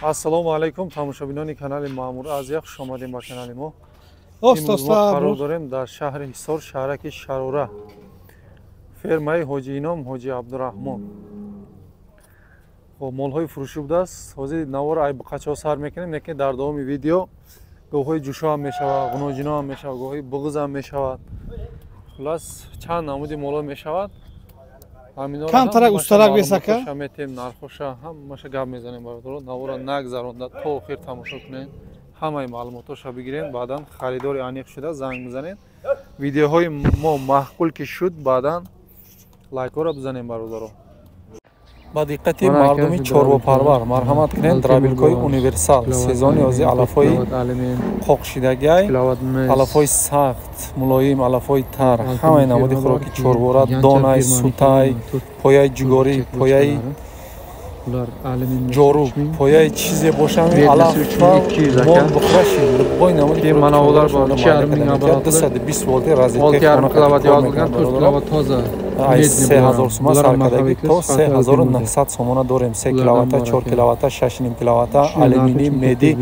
Ассалому алайкум, тамошобинони канали Маъмур Азия, хуш омадем ба канали мо. Имрӯз мо қарор дорем дар шаҳри Ҳисор, шаҳраки Шарора, фермаи Ҳоҷи Ином, Ҳоҷи Абдураҳмон. Хоб, молҳои фурӯшӣ будааст. Ҳозир навора ай буқачаҳо сар мекунем, лекин дар давоми видео говҳои ҷӯшо ҳам мешавад, ғуноҷино ҳам мешавад, говҳои буғз ҳам мешавад. Хулас, чанд намуди молҳо мешавад. Камтарак устарак бесака метем, нархоша ҳамаша гап мезанем. Бародаро, навора нагзаронда то охир тамошо кунед, ҳамаи маълумотоша бигирем, баъдан харидори аниқ шуда занг бизанед. Видеоҳои мо маъқул ки шуд, баъдан лайкҳоро бизанем, бародаро. Ба диққати мардуми чорвопарвар, марҳамат кунед, дробилкаҳои универсал сезони ҳозир алафҳои қоқшидагиай, алафҳои сахт, мулоим, алафҳои тар, ҳамаи намуди хӯроки чорвора, донай, сутай, пояи ҷугорӣ, пояи ҷоруб, пояи чизе бошам, алафа мол бухраши, любой намуди. 220 волти розеткаи хона аз 3000 сума саркардагӣ то 3900 сомона дорем. 3 киловатта, 4 киловатта, 6,5 киловатта, алюминий, медӣ,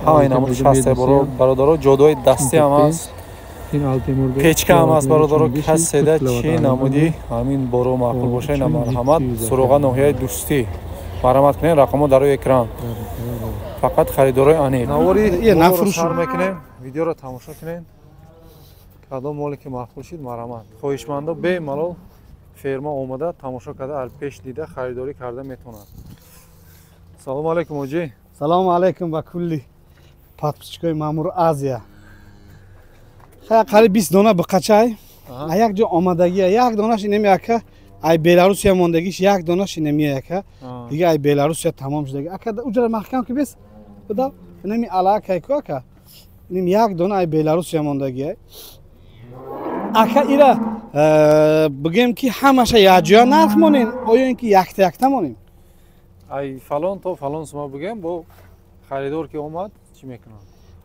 ҳамаи намуди ҳастае, бародаро. Ҷодуҳои дастӣ ҳам аст, печка ҳам аст, бародаро. Каседа чӣ намуди ҳамин боро маъқул боша, ина марҳамат, суроға ноҳияи Дӯстӣ, марҳамат кунед, рақамҳо дар рӯи экран. Фақат харидорои аниқ. Навори сар мекунем, видеоро тамошо кунед, кадом моле ки маъқул шид, марҳамат. Хоҳишмандо бемалол ферма омада, тамошо карда, алпеш дида, харидорӣ карда метавонад. Салому алайкум, ҳоҷӣ. Салому алайкум ба кулли подписчикои Маъмур Азия. Қариб 20 дона буқачай як ҷо омадагия, як донаш инами, ака, ай Беларусия мондагиш, як донаш инамия, ака, дига ай Беларусия тамом шудаги, ака. Уҷара маҳкам ки бес буда, инами алакай ку, ака, инам як дона ай Беларусия мондагия, ака. Ира бигем ки ҳамаша якҷоя нарх монем оё ин ки якта якта монем? Ай фалон то фалон сума бигем, бо харидор ки омад, чӣ мекунад?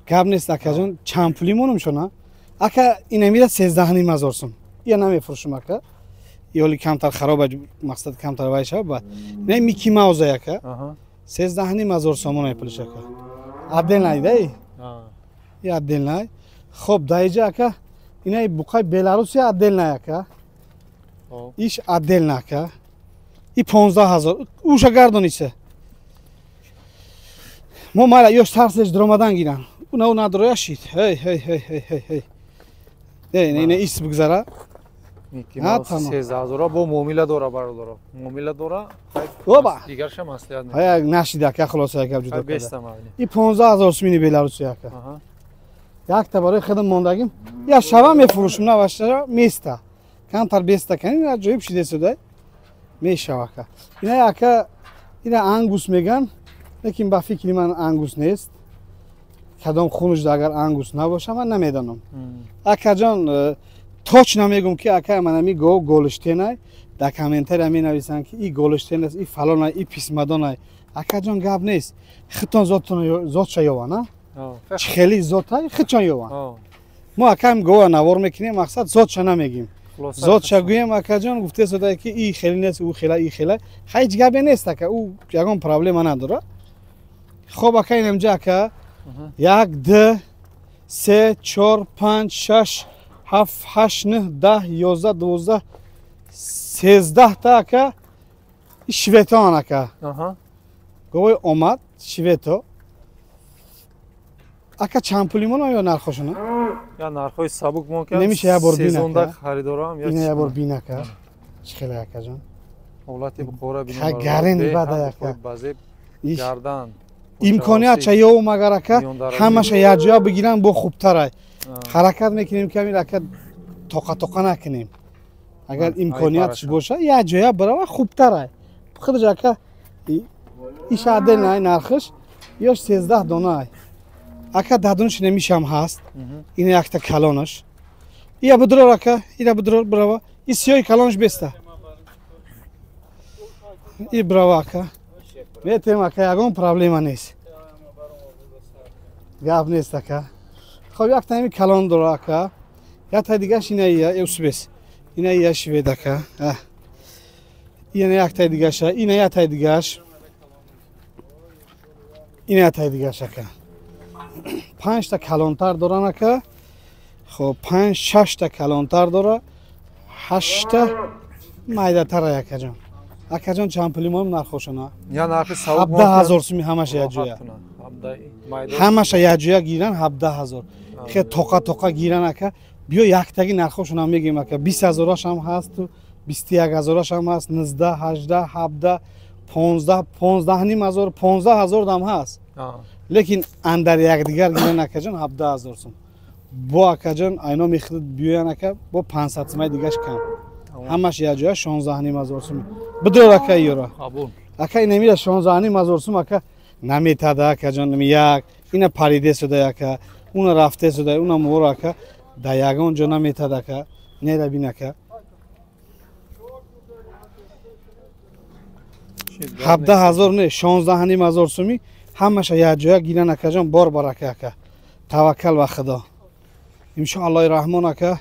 Гап нест, акаҷон. Чанд пулӣ монем шона, ака? Инамира 13,5 ҳазор сум, ия намефурӯшам, ака, ёли камтар хароба, мақсад камтар вай шава. Баъд ина Микки Мауза, ака, 13,5 ҳазор сомона пулиш, ака, отдельный дай и отдельный. Хоб, даиҷа, ака, инаи буқаи Беларусия отдельный, ака, иш отдельно, ака, и 15 000. Уша гардониса мо майла, ёш тарсеш дуромадан гиран, уна у надроя шид. Ҳей, ҳей, ҳей, ҳей, ҳей, ҳей, не, не, ис бигзара. 13 000-ро бо муомила дора, бародаро, муомила дора. Оба. Дигарша маслиҳат. Ҳая нашид, ака, хулоса, яка ҷудо карда. И 15 000 сумини Беларусия, ака, якта барои худам мондагим, я шава мефурӯшам, на ваша места камтар беста кани аҷоиб шидесуда мешава, ака. Ина, ака, ина ангус меган, лекин ба фикри ман ангус нест. Кадом хунушда агар ангус набоша, ман намедонам, акаҷон. Точно мегум ки, ака, манами гов голштенай. Дар комментария менависанд, ки и голштен аст, и фалонай, и писмадонай. Акаҷон, гап нест, худтон зотша ёван, чӣ хели зотай, худчон ёван. Мо, акам, гова навор мекунем, мақсад зотша намегим. Зотша гӯем, акаҷон, гуфте содае ки и хели нест, ӯ хела, и хела. Ҳеҷ гапе нест, ака, ӯ ягон проблема надора. Хоб, ака, инамҷа, ака, як, д, се, чор, панҷ, шаш, ҳафт, ҳашт, нӯҳ, 10, 11, 12, 13-та, ака, шветоан, ака, говои омад швето, ака. Чанд пули мона ё нархошона? Я нархҳои сабук мо. Немиша як бор. Сезонда харидорам. Ина як бор бин, ака, чӣ хеле, акаҷон. Ҳолати буқора. Гарен бада, ака. Гардан. Имконият ёвум, агар, ака, ҳамаша якҷоя бигирам, бо хубтарай. Ҳаракат мекунем ки ҳамин, ака, тоқа тоқа накунем. Агар имкониятш боша, якҷоя барава, хубтарай худаш, ака. Иша отдельный нархш, ёш 13 донаай, ака. Дадунш немишам ҳаст, ина якта калонаш, ия бидрор, ака, ина бидрор, бирава. И сиёи калонаш беста, и бирава, ака, метем, ака, ягон проблема нест, гап нест, ака. Хоб, якта ҳами калон дора, ака, якта дигаш ина ия усбес, ина ия швед, ака, ина яктай дигаша, ина яктай дигаш. Ина тай дигаш ака. 5 та калонтар доран ака. Хоб 5 6 та калонтар дора. 8 та майдатар акаҷон. Акаҷон чанд пули моем нархошона? Я нархи савоб 17000 суми ҳамаша якҷоя. Ҳамаша якҷоя гиран 17000. Хе тоқа тоқа гиран ака. Биё яктаги нархошона мегем ака. 20000 ам ҳаст, 21000 ам ҳаст, 19, 18, 17, 15, 15,5 ҳазор, 15000 дам ҳаст. Лекин андар якдигар гиран акаҷон 17000 сум. Бо акаҷон айно мехӯрд биёян ака бо 500 сумаи дигаш кам. Ҳамаш якҷоя 16,5 ҳазор сум. Бидор ака ёра. Ака инамира 16,5 ҳазор сум ака наметада акаҷон як ина париде шуда ака, уна рафте шуда, уна мор ака да ягон ҷо наметада ака. Нера бин ака. 17000 не 16,5 ҳазор суми ҳамаша якҷоя гиран акаҷон бор барака ака. Таваккал ба Худо. Иншоаллоҳи раҳмон ака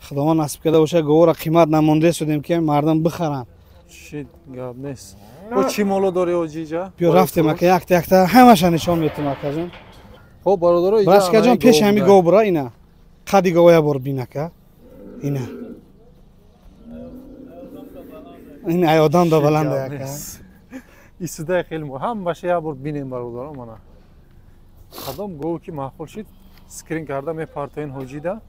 Худованд насиб карда боша говора қимат намонда шудем ки мардум бихаранд. Шид гап нест. Бо чӣ моло дори оҷиҷа? Биё рафтем ака якта якта ҳамаша нишон метем акаҷон. Хоб бародаро иҷа Брашкаҷон пеш ҳами гов бура ина. Қади говая бор бин ака. Ина. Ин ай одам да баланда ака. Исудай хеле ҳамаша як бор бинем бародаро мана. Кадом гов ки маъқул шид скрин карда мепартоин ҳоҷида.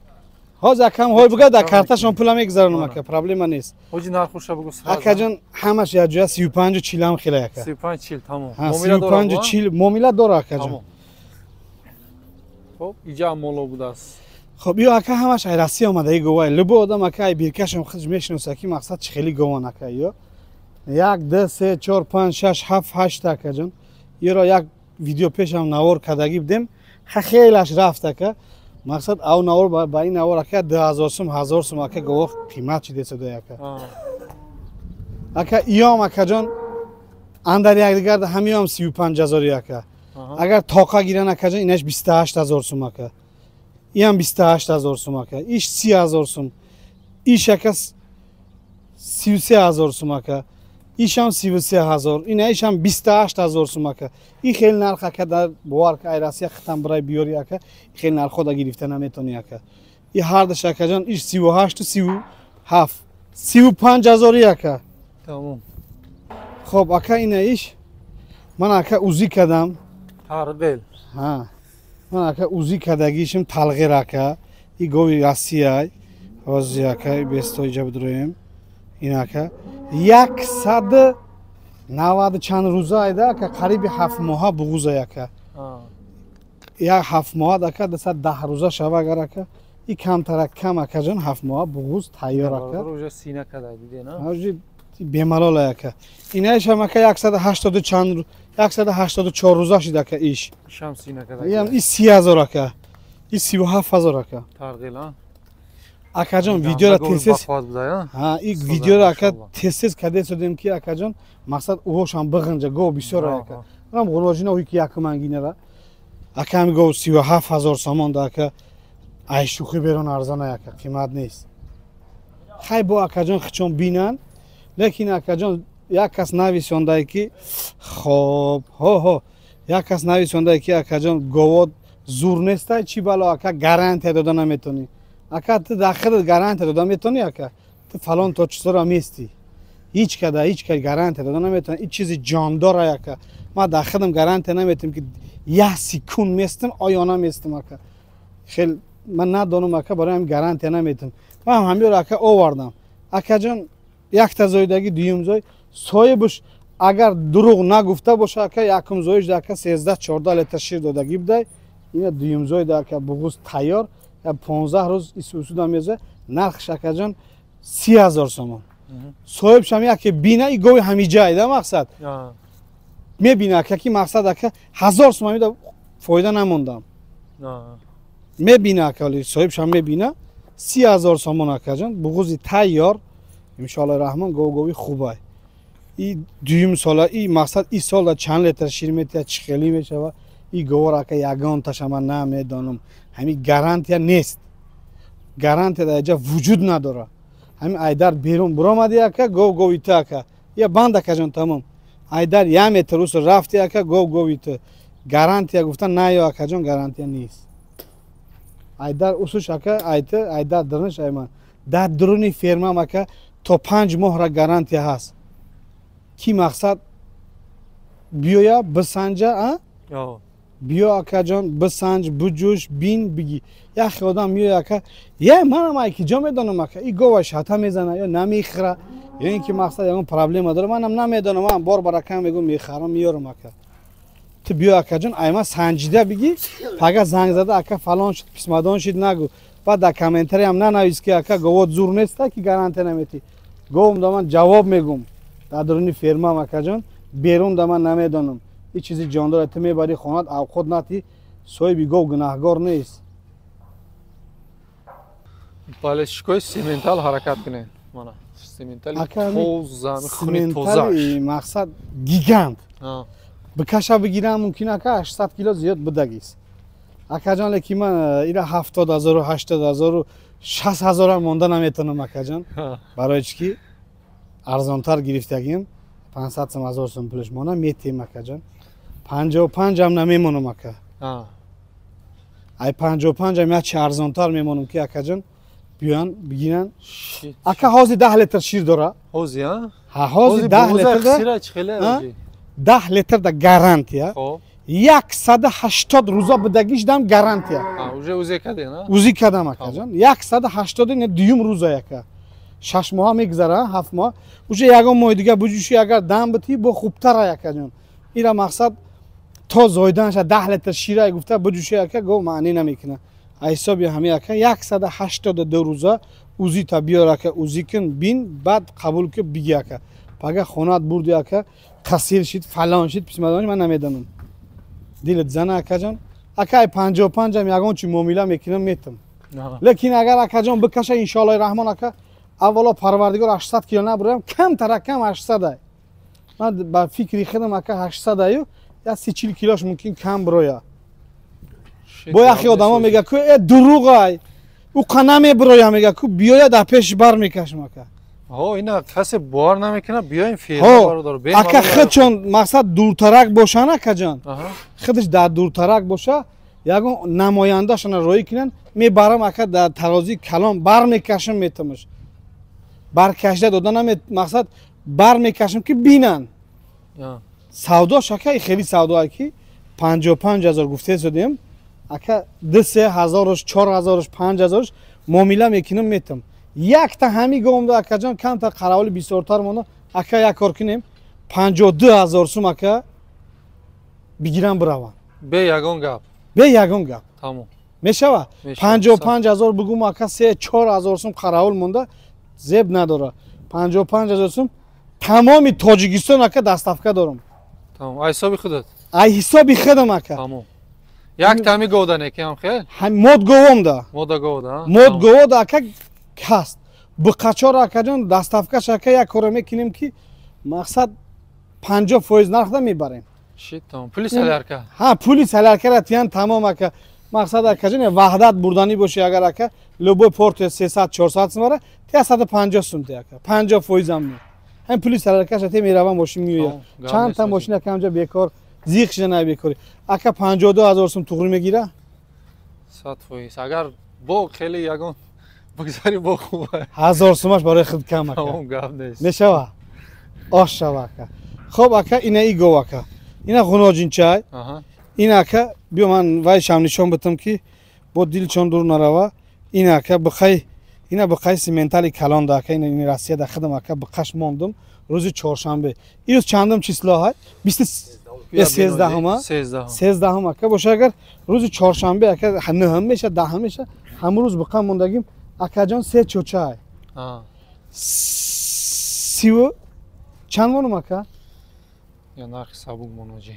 Ҳозир акам ҳой буга дар карташон пула мегузаронам ака, проблема нест. Ҳоҷи нархуша бугу сразу. Акаҷон ҳамаш якҷоя 35 40 ам хела ака. 35 40 тамом. 35 40 муомила дора акаҷон. Хоб иҷа моло будааст. Хоб ё ака ҳамаш ай Россия омадаи говай. Любой одам ака ай биркашам худш мешиноса ки мақсад чӣ хели гован ака ё. 1 2 3 4 5 6 7 8 акаҷон. Ёро як видео пешам навор кардагӣ будем. Хелаш рафт ака. Мақсад ав навор ба ин навор ака 2000 сум 1000 сум ака говох қимат шида сада ака. Ака иём акаҷон андар якдигар ҳамиём 35000 ака. Агар тоқа гиран акаҷон инаш 28000 сум ака. Иам 28000 сум ака. Иш 30000 сум. Иш ака 33000 сум ака. Ишам 33000, ина ишам 28000 сум ака. И хел нарх ака дар бовар ка ай Россия хитам барай биёри ака, и хел нархо да гирифта наметони ака. И ҳардаш акаҷон иш 38 37, 35000 ака. Тамом. Хоб ака ина иш ман ака узи кардам. Тарбел. Ҳа. Ман ака узи кардагишим талғир ака. И гови Россия. Ҳозир ака бесто иҷа бидроем. Ин ака 190 чанд рӯза айда ака қариби 7 моҳа буғуза ака. Як 7 моҳа ака 210 рӯза шава агар ака и камтарак кам акаҷон 7 моҳа буғуз тайёр ака. Уже сина када диде на? Уже бемалол ака. Инаишам ака 180 чанд 184 рӯза шид ака иш. Ишам сина када. Иам и 30000 ака. И 37000 ака. Тарғил а? Акаҷон видеоро тез-тез ҳа и видеоро ака тез-тез карда содем ки акаҷон мақсад уҳошам биғинҷа гов бисёр ака. Нам ғуроҷина ҳуй ки якуман гинера. Ака ҳами гов 37000 сомон да ака ай шӯхӣ берон арзона ака қимат нест. Хай бо акаҷон хичон бинан, лекин акаҷон як кас нависондае ки хоб ҳо як кас нависондае ки акаҷон говод зур нестай чӣ бало ака гарантия дода наметонӣ. Ака ту дар худат гарантия дода метонӣ ака ту фалон то чизоро местӣ. Ҳеҷ када ҳеҷ кас гарантия дода наметонад. Ин чизи ҷондора ака. Ман дар худам гарантия наметам ки як секунд местам оё наместам ака. Хел ман надонам ака барои ҳам гарантия наметам. Ман ҳамёро ака овардам. Акаҷон якта зоидаги дуюм зой соҳибаш агар дурӯғ нагуфта боша ака якум зоиш ака 13-14 литр шир додагӣ будай. Ина дуюм зоида ака буғуз тайёр 15 рӯз исусуда меза нархш акаҷон 30000 сомон. Соҳибшам яке бина и гови ҳамиҷа айда мақсад. Мебина ака ки мақсад ака 1000 сом ҳамида фоида намондам. Мебина ака соҳибшам мебина 30000 сомон акаҷон буғузи тайёр иншоаллоҳи раҳмон гов-гови хубай. И дуюм сола и мақсад и солда чанд литр шир метиҳад чӣ хелӣ мешава и говор ака ягонташа ман намедонам. Ҳамин гарантия нест. Гарантия дар ҷа вуҷуд надора. Ҳамин айдар берун буромади ака гов говита ака. Я банд акаҷон тамом. Айдар як метр ус рафти ака гов гови ту. Гарантия гуфта на ё акаҷон гарантия нест. Айдар усуш ака айта айдар дурниш айман. Дар дуруни фермам ака то 5 моҳра гарантия ҳаст. Ки мақсад биёя бисанҷа а? Биё акаҷон бисанҷ буҷӯш бин биги. Яхе одам меоя ака я манам айки ҷо медонам ака и гова шата мезана ё намехӯра ё ин ки мақсад ягон проблема дора манам намедонам ман бор баракам мегӯм мехарам меёрам ака. Ту биё акаҷон айма санҷида биги пага занг зада ака фалон шуд писмадон шуд нагӯ. Баъд дар комментариям нанавис ки ака говот зур неста ки гарантия наметӣ. Говм да ман ҷавоб мегӯм. Дар дуруни фермам акаҷон берун да ман намедонам. И чизи ҷондора ту мебари хонат авқот натӣ соҳиби гов гунаҳгор нест. Балешкои сементал ҳаракат кунед. Мана сементали тоза, хуни тоза. Мақсад гигант. Бикаша бигирам мумкин ака 800 кило зиёд бидагист. Акаҷон лекин ман ира 70 ҳазору 80 ҳазору 60 ҳазорам монда наметавонам акаҷон. Барои чӣ ки арзонтар гирифтагим 500 сом ҳазор сом пулаш мона метем акаҷон. 55-ам намемонам ака. Ай 55-ам як чи арзонтар мемонам ки акаҷон биён бигиран. Ака ҳозир 10 литр шир дора. Ҳозир а? Ҳа ҳозир 10 литр. 10 литр да гарантия. 180 рӯза бидагиш дам гарантия. Уже узи кадем, а? Узи кадам акаҷон. 180 не дуюм рӯза яка. 6 моҳ мегзара, 7 моҳ. Уже ягон моҳи дига буҷуши агар дам битӣ бо хубтара якаҷон. Ира мақсад то зоиданша 10 литр шира гуфта буҷуши ака гов маънӣ намекунад. Ҳисоби ҳами ака 182 рӯза узи та биёр ака узи кун бин баъд қабул ки биги ака. Пага хонат бурди ака қасир шид фалон шид писмадон ман намедонам. Дилат зана акаҷон. Ака ай 55-ам ягон чи муомила мекунам метам. Лекин агар акаҷон бикаша иншоаллоҳи раҳмон ака аввало парвардигор 800 кило набурам камтара кам 800 ай. Ман ба фикри худам ака 800 аю я 30 килош мумкин кам бироя. Бо яхе одамо мега ку э дурӯғ ай. Ӯ қа намебироя мега ку биёя дар пеш бар мекашам ака. Ҳо ина касе бовар намекунад биёем ферма бародар. Ака худчон мақсад дуртарак бошан акаҷон. Худаш дар дуртарак боша ягон намояндашона роӣ кунанд мебарам ака дар тарозии калон бар мекашам метамаш. Баркашида дода наме мақсад бар мекашам ки бинанд. Савдош ака хеле савдо ки 55 ҳазор гуфта шудем ака 2-3 ҳазорш 4 ҳазорш 5 ҳазорш муомила мекунам метам. Якта ҳами гомда акаҷон камтар қараволи бисёртар монда ака як кор кунем 52 ҳазор сум ака бигирам биравам. Бе ягон гап. Бе ягон гап. Тамом. Мешава? 55 ҳазор бугум ака 3-4 ҳазор сум қаравул монда зеб надора. 55 ҳазор сум тамоми Тоҷикистон ака доставка дорам. Тамом. Ай ҳисоби худат? Ай ҳисоби худам ака. Тамом. Як тами говда неки ҳам хел? Мод говомда. Мода говда. Мод говода ака ҳаст. Буқачор акаҷон доставкаш ака як коро мекунем ки мақсад 50% нархда мебарем. Шит тамом. Пули солярка. Ҳа, пули соляркара тиян тамом ака. Мақсад акаҷон ваҳдат бурданӣ боши агар ака любой порт 300-400 сум бара, 350 сум те ака. 50% ам не. Ҳам пули соляркаша те меравам мошин меояд. Чанд та мошина камҷа бекор зиқ шида най бекорӣ. Ака 52 ҳазор сум туғри мегира? 100%. Агар бо хеле ягон бигзари бо хуб. Ҳазор сумаш барои худ кам ака. Тамом гап нест. Мешава? Ош шава ака. Хоб ака ина и гов ака. Ина ғуноҷинчай. Ин ака биё ман вайшам нишон битам ки бо дилчон дур нарава. Ин ака бихай ина бихай сементали калон да ака ина ин Россияда худам ака бихаш мондум рӯзи чоршанбе. Ирӯз чандум число ҳай? 13-ҳума? 13-ҳум ака боша агар рӯзи чоршанбе ака 9-ҳум меша 10-ҳум меша ҳамун рӯз биқа мондагим акаҷон се чоча ай. Сиву чанд монум ака? Я нархи сабук моноҷи.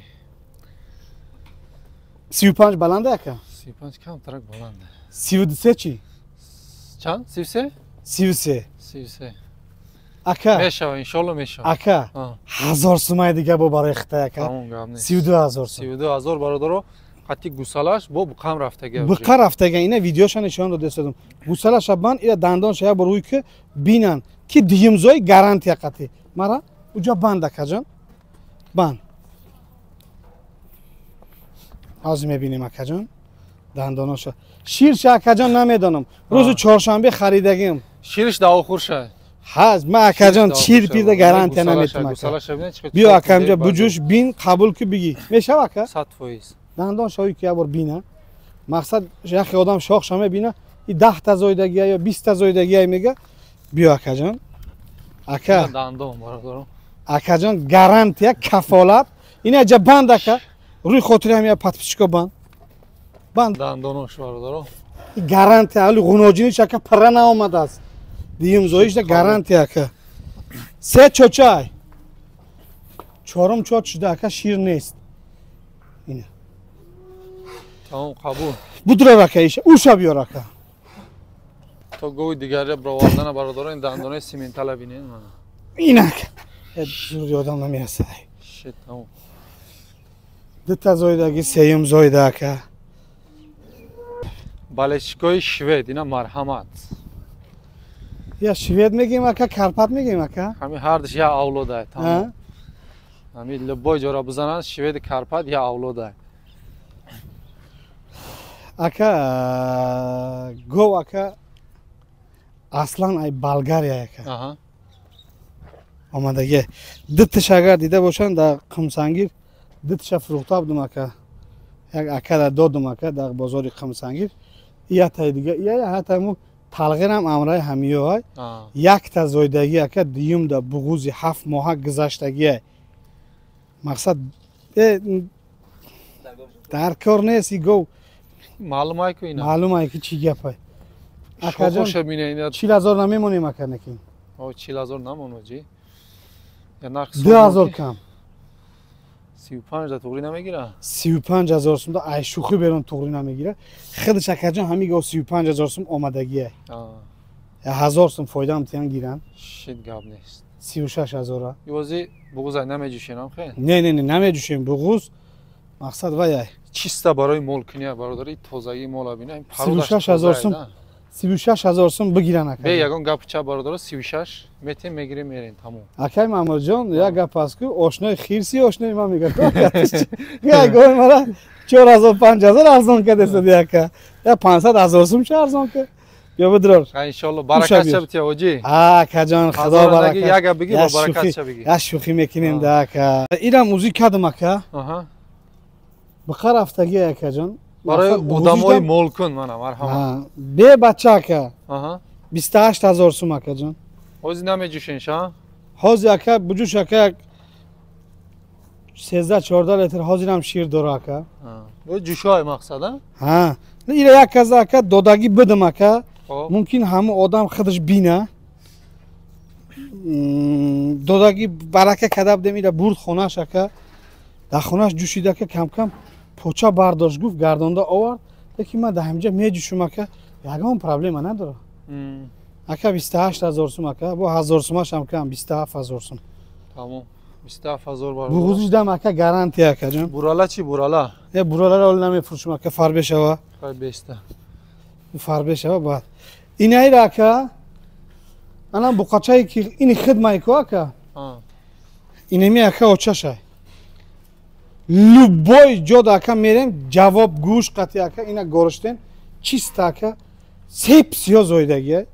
35 баланда ака? 35 камтарак баланда. 33 чӣ? Чанд? 33? 33. 33. Ака. Мешава, иншолло мешава. Ака, 1000 сумай дига бо барои Хитай ака. Тамом гап нест. 32 ҳазор сум. 32 ҳазор бародаро қатъи гусалаш бо буқам рафтага. Буқа рафтага ина видеоша нишон дода истодам. Гусалаша бан ира дандонша як бор ӯй ки бинан ки дуюмзои гарантия қатъи. Мара уҷа банд акаҷон. Банд. Ҳозир мебинем акаҷон. Дандоноша. Ширша акаҷон намедонам. Рӯзи чоршанбе харидагим. Шириш давохӯрша. Ҳаз ман акаҷон шир пирда гарантия наметам ака. Биё акамҷа буҷуш бин қабул ки бигӣ. Мешава ака? 100%. Дандон шоҳи ки як бор бина. Мақсад яхе одам шохша мебина, и 10 та зоидагия ё 20 та зоидагия мега. Биё акаҷон. Ака. Дандон бародарам. Акаҷон гарантия кафолат. Ина ҷа банд ака. Рӯи хотири ҳам я подписчико банд. Банд. Дандонош бародарам. Гарантия али ғуноҷиниш ака пара наомадааст. Дуюм зоишда гарантия ака. Се чочай. Чорум чоч шуда ака шир нест. Ина. Тамом қабул. Будрор ака иша. Уша биёр ака. То гови дигаря бировардана бародарон ин дандонаи симентала бинед мана. Ина ака. Зур ёдам намерасад. Шит тамом. Дута зоидаги сеюм зоида ака. Балешикои швед ина марҳамат. Я швед мегем ака, Карпат мегем ака. Ҳами ҳардиш я авлода тамом. Ҳами любой ҷора бизананд шведи Карпат я авлода. Ака гов ака аслан ай Болгария ака. Аҳа. Омадаги. Дуташ агар дида бошанд дар Қумсангир дуташа фурӯхта будум ака. Як акара додум ака дар бозори Қумсангир. Иятай дига, ия ҳатаму талғирам амраи ҳамиёай. Якта зоидаги ака дуюмда буғузи 7 моҳа гузаштагиай. Мақсад дар кор нест и гов. Маълумай ку ина. Маълумай ки чӣ гапай. Акаҷон 40,000 намемонем ака некин. О 40,000 намоно ҷи. Я нарх 2,000 кам. 35 да туғри намегира? 35,000 сум да ай шӯхӣ берон туғри намегира. Худаш акаҷон ҳами гов 35,000 сум омадагиай. 1000 сум фоидаам тиян гиранд. Шит гап нест. 36,000. Ивози буғуз ай намеҷӯшем хе? Не, не, не, намеҷӯшем буғуз. Мақсад вай. Чиста барои молкуния бародари тозагии мола бина. 36,000 сум. 36,000 сум бигиран ака. Бе ягон гап ча бародаро 36 метем мегирем мерем тамом. Акай Маҳмудҷон як гап аст ку ошнои хирси ошнои ман мегӯяд. Як гой мара 4000 5000 арзон кардесади ака. Я 500,000 сум ча арзон ка. Ё бидрор. Иншоалло баракат ша битя оҷи. Акаҷон худо баракат. Як гап биги ба баракат ша биги. Я шӯхӣ мекунем да ака. Ирам узӣ кардам ака. Аҳа. Биқа рафтаги акаҷон. Барои одамои молкун мана марҳамат. Бе бача ака. 28,000 сум акаҷон. Ҳозир намеҷӯшен ша? Ҳозир ака буҷӯш ака як 13-14 литр ҳозирам шир дора ака. Бо ҷӯшои мақсад а? Ҳа. Ира як каза ака додагӣ бидам ака. Мумкин ҳама одам худаш бина. Додагӣ барака када будем ира бурд хонаш ака. Дар хонаш ҷӯшида ака кам-кам поча бардошт гуфт гардонда овард. Лекин ман дар ҳаминҷа меҷӯшум ака, ягон проблема надорам. Ака 28,000 сум ака, бо 1000 сумашам кам 27,000 сум. Тамом. 27,000 бародар. Буғузиш дам ака гарантия ака ҷон. Бурала чӣ бурала? Е бураларо ҳоло намефурӯшум ака, фарбе шава. Хай беста. Фарбе шава баъд. Инаира ака анам буқачае ки ини хидмай ку ака. Инеми ака очашай. Любой ҷода ака мерем ҷавоб гӯш қатъи ака ина горштен чиста ака сеп сиё зоидагия.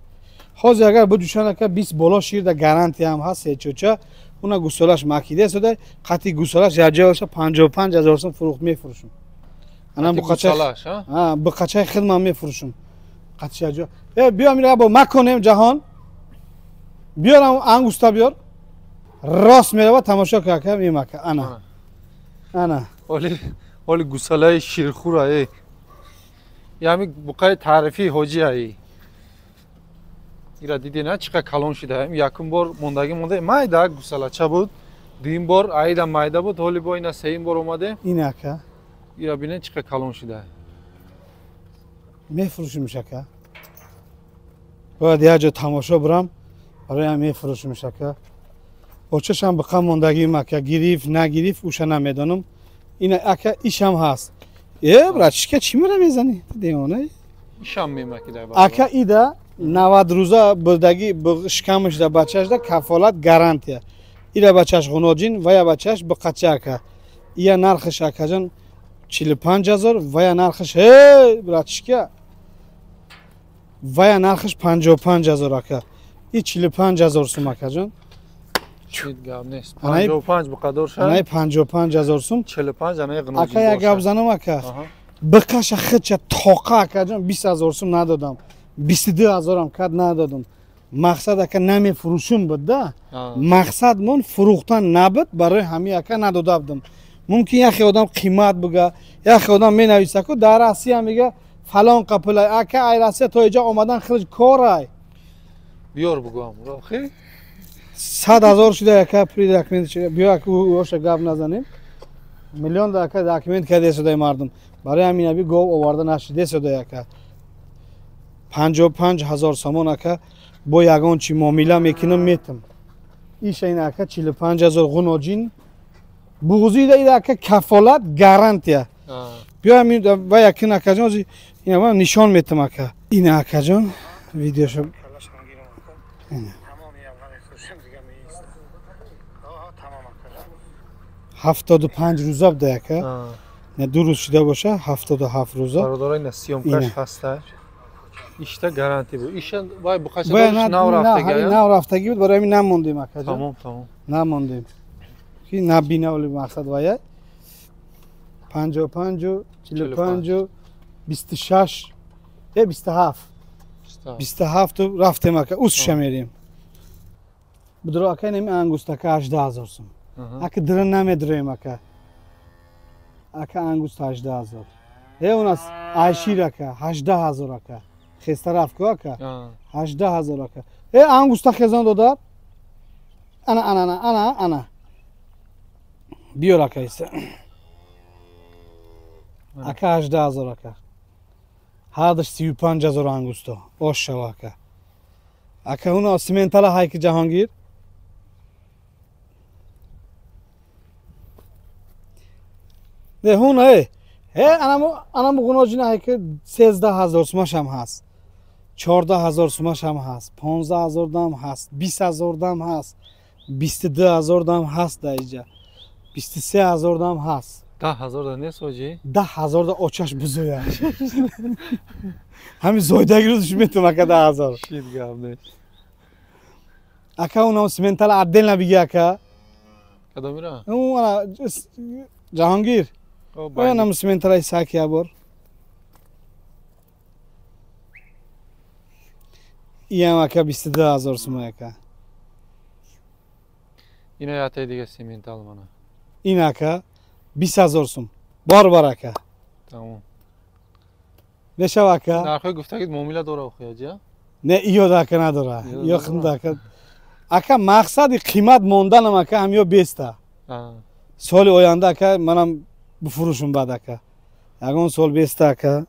Ҳозир агар буҷӯшан ака 20 боло ширда гарантия ҳам ҳаст сечоча уна гусолаш макида сода қатъи гусолаш якҷояша 55,000 сум фурӯхт мефурӯшум. Ана буқачаи хидмам мефурӯшум. Қатъи якҷо. Э биё мира бо маконем ҷаҳон. Биёрам ангуста биёр. Рост мерава тамошо ка ака мемака ана. Ана. Оли оли гусалаи ширхӯра э. Ями буқаи таърифии ҳоҷи ай. Ира диде на чӣ қадр калон шуда. Якум бор мондагӣ монда майда гусалача буд. Дуюм бор аида майда буд. Ҳоли бо ина сеюм бор омаде. Ин ака. Ира бинед чӣ қадр калон шуда. Мефурӯшимш ака. Бояд як ҷо тамошо бурам. Бароям мефурӯшимш ака. Очашам биқа мондагим ака гирифт нагирифт уша намедонам. Ина ака ишам ҳаст. Э братишка чӣ мера мезанӣ? Девона. Ишам мемакида. Ака ида 90 рӯза бурдагӣ шикамашда бачашда кафолат гарантия. Ира бачаш ғуноҷин ва я бачаш биқача ака. Ия нархиш акаҷон 45 ҳазор ва я нархиш ҳей братишка ва я нархиш 55 ҳазор ака. И 45 ҳазор сум акаҷон. Чид гап нест. 55 биқадор шад. Анаи 55 ҳазор сум. 45 анаи ғуноҷин. Ака як гап занам ака. Биқаша хича тоқа акаҷон 20 ҳазор сум надодам. 22 ҳазорам кад надодам. Мақсад ака намефурӯшум буд да. Мақсад мон фурӯхтан набуд, барои ҳамин ака надода будам. Мумкин яхе одам қимат буга, яхе одам менависа ку дар Россия мега фалон қапила ака ай Россия то иҷа омадан хеле корай. Биёр бугам, охи? 100 ҳазор шуда ака при документ биё ака оша гап назанем. Миллион да ака документ кардесудаи мардум. Барои ҳамин аби гов оварда нашидесудаи ака. 55 ҳазор сомон ака бо ягон чи муомила мекунам метам. Иша ин ака 45 ҳазор ғуноҷин. Буғузида ин ака кафолат гарантия. Биё ҳамин ва якин акаҷон ина ман нишон метам ака. Ин акаҷон видеошо ина 75 рӯза буда ака. Не ду рӯз шуда боша 77 рӯза. Бародарои на съёмкаш ҳаста. Ишта гарантия буд. Иша вай буқаша дошт нав рафтаги. Нав рафтаги буд, барои ҳамин намондем акаҷон. Тамом, тамом. Намондем. Ки набина оли мақсад вая. 55 45 26 27 27 рафтем ака, усша мерем. Будро ака инами ангустака 18 ҳазор сум. Ака дира намедроем ака. Ака ангуст 18 ҳазор. У нас айшир ака 18 ҳазор ака. Хеста рафтку ака 18 ҳазор ака. Ангуста хезон додад. Ана ана ана ана ана. Биёр ака иса. Ака 18 ҳазор ака. Ҳардаш 35 ҳазор ангусто. Ош шава ака. Ака уна симентала ҳайки Ҷаҳонгир. Не ҳуна анамо ғуноҷина ҳайки 13 ҳазор сумашам ҳаст. 14 ҳазор сумашам ҳаст. 15 ҳазор дам ҳаст. 20 ҳазор дам ҳаст. 22 ҳазор дам ҳаст дар иҷа. 23 ҳазор дам ҳаст. 10 ҳазор да нест оҷи? 10 ҳазор да очаш бузоя. Ҳамин зойдаги рӯзш метум ака 10 ҳазор. Шид гап нест. Ака унам симентала отдельно биги ака. Кадомира? Ана Ҷаҳонгир. Оянам симентала Исаки ябор. Иям ака 22 ҳазор сума ака. Ина ятаи дига симентал мана. Ин ака 20 ҳазор сум. Бор бар ака. Тамом. Мешава ака? Нархҳои гуфтагид муомила дора охи аҷа? Не, иёд ака надора. Иё хунда ака. Ака мақсади қимат монданам ака ҳамиё беста. Соли оянда ака манам бифурӯшум баъд ака. Ягон сол беста ака.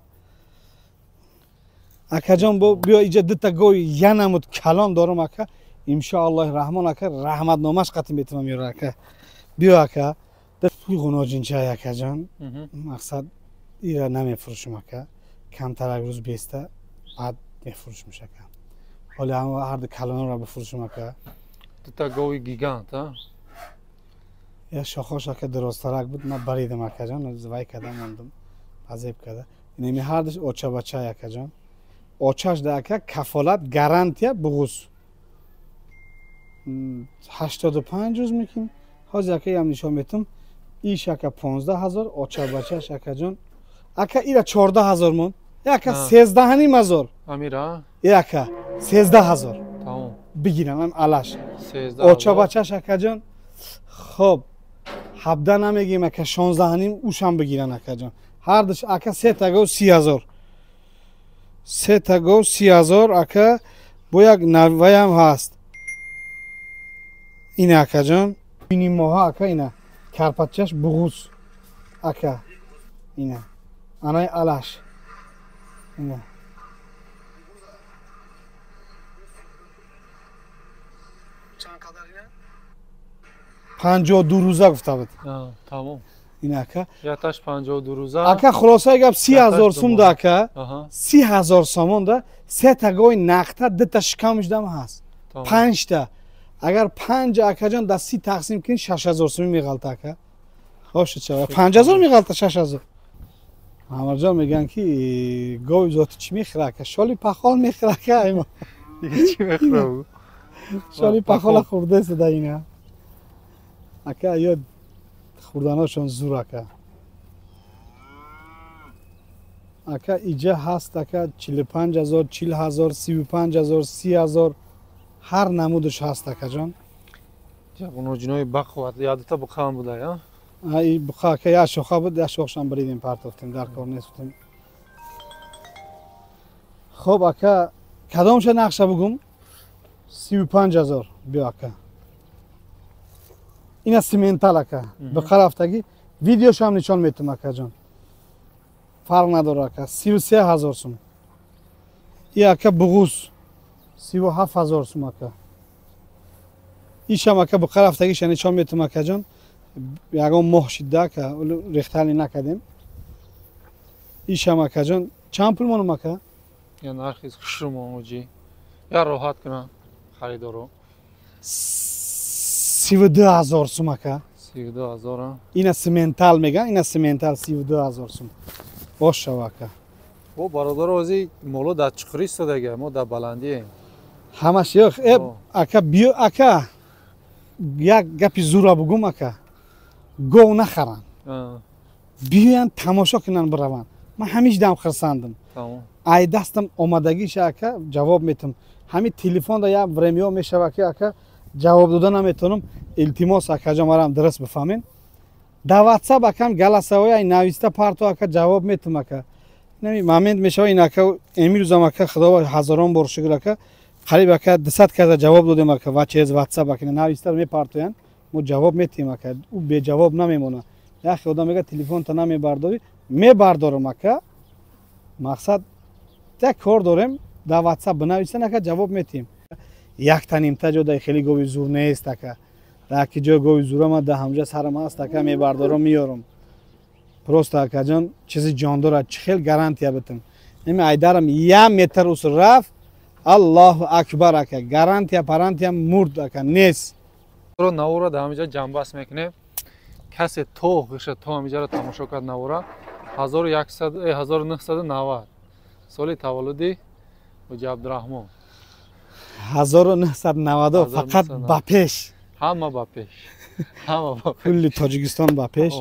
Акаҷон биё иҷа дута гови янамуд калон дорам ака. Иншоаллоҳи раҳмон ака раҳматномаш қатим метавонам ёра ака. Биё ака. Ғуноҷинчай акаҷон. Мақсад ира намефурӯшум ака. Камтар як рӯз беста баъд мефурӯшумш ака. Ҳоли ҳарду калонро бифурӯшум ака. Дута гови гигант, а? Я шохош ака дурозтарак буд, ман баридам акаҷон, вай када мондам, азеб када. Инами ҳардуш очабачай акаҷон. Очаш да ака кафолат гарантия буғуз. 85 рӯз мекунем. Ҳозир ака ям нишон метам. Иш ака 15 ҳазор, очабачаш акаҷон. Ака ира 14 ҳазор мон. Ака 13 ҳазор. Амира? Ака 13 ҳазор. Тамом. Бигирам ам алаш. Очабачаш акаҷон. Хоб 17 намегим ака 16 ним ушам бигиран акаҷон. Ҳардуш ака се та гов 30 ҳазор. Се та гов 30 ҳазор ака бо як наваям ҳаст. Ин акаҷон. Ини моҳа ака ина карпатчаш буғуз ака ина анаи алаш ина 52 рӯза гуфта буд. Тамом. Ин ака яташ 52 рӯза. Ака хулосаи гап 30 ҳазор сум да ака. 30 ҳазор сомон да се та гови нақта дута шикамш дам ҳаст. 5 та. Агар 5 акаҷон дар 30 тақсим кунӣ 6000 сомӣ меғалта ака. Хош чава 5000 меғалта 6000. Ҳамарҷон мегӯянд ки гови зоти чӣ мехӯра ака? Шоли пахол мехӯра ака. Аймо. Дига чӣ мехӯра? Шоли пахола хӯрдааст да ина. Ака ё хӯрданошон зур ака. Ака иҷа ҳаст ака 45000, 40000, 35000, 30000 ҳар намудаш ҳаст акаҷон. Ҷавоноҷинои бақувват ядута буқаам буда, я? И буқа ака як шоха буд, як шохшам бридем партофтем, дар кор нестем. Хоб ака, кадомша нақша бугум? 35000 биё ака. Ина симентал ака. Буқа рафтагӣ видеошам нишон метум акаҷон. Фарқ надора ака. 33000 сум. И ака буғуз 37000 сум ака. Ишам ака буқа рафтагиша нишон метум акаҷон. Ягон моҳ шида ака, рехтали накардем. Ишам акаҷон чанд пул монум ака? Я нархи хушру оҷи. Я роҳат кунам харидоро. 32000 сум ака. 32000. Ина симентал меган, ина симентал 32000 сум. Бош шава ака. Бо бародаро ози моло дар чуқурӣ истодага, мо дар баландием. Ҳамаш ёх, ака биё ака. Як гапи зура бугум ака. Гов нахаранд. Биёянд тамошо кунанд бираванд. Ман ҳамиш дам хирсандам. Ай дастам омадагиша ака ҷавоб метам. Ҳами телефонда як времё мешава ки ака ҷавоб дода наметонам. Илтимос акаҷон марам дуруст бифаҳмед. Дар WhatsApp акам галасавои ай нависта парто ака ҷавоб метам ака. Нами момент мешава ин ака эмирӯзам ака худо ҳазорон бор шукр ака қариб ака 200 каза ҷавоб додем ака ва через WhatsApp ака нависта мепартоянд. Мо ҷавоб метиҳем ака, ӯ беҷавоб намемонад. Яхе одам мега телефонта намебардорӣ, мебардорам ака. Мақсад як кор дорем, дар WhatsApp бинависен ака ҷавоб метиҳем. Якта нимта ҷо дар хеле гови зур нест ака. Дар яке ҷо гови зура ма дар ҳамҷа сарам аст ака мебардорам меёрам. Просто акаҷон чизи ҷондора чӣ хел гарантия битам. Неми айдарам як метр ус рафт, Аллоҳу акбар ака, гарантия парантия мурд ака нест. Навора дар ҳамиҷа ҷамъбаст мекунем. Касе то ғиша то ҳамиҷаро тамошо кард навора 1990 соли таваллуди Ҳоҷи Абдураҳмон. 1990 фақат ба пеш. Ҳама ба пеш. Ҳама ба пеш. Кулли Тоҷикистон ба пеш.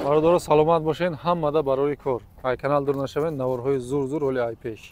Бародаро саломат бошен, ҳамада барои кор. Ай канал дур нашавен, наворҳои зур зур ҳоли ай пеш.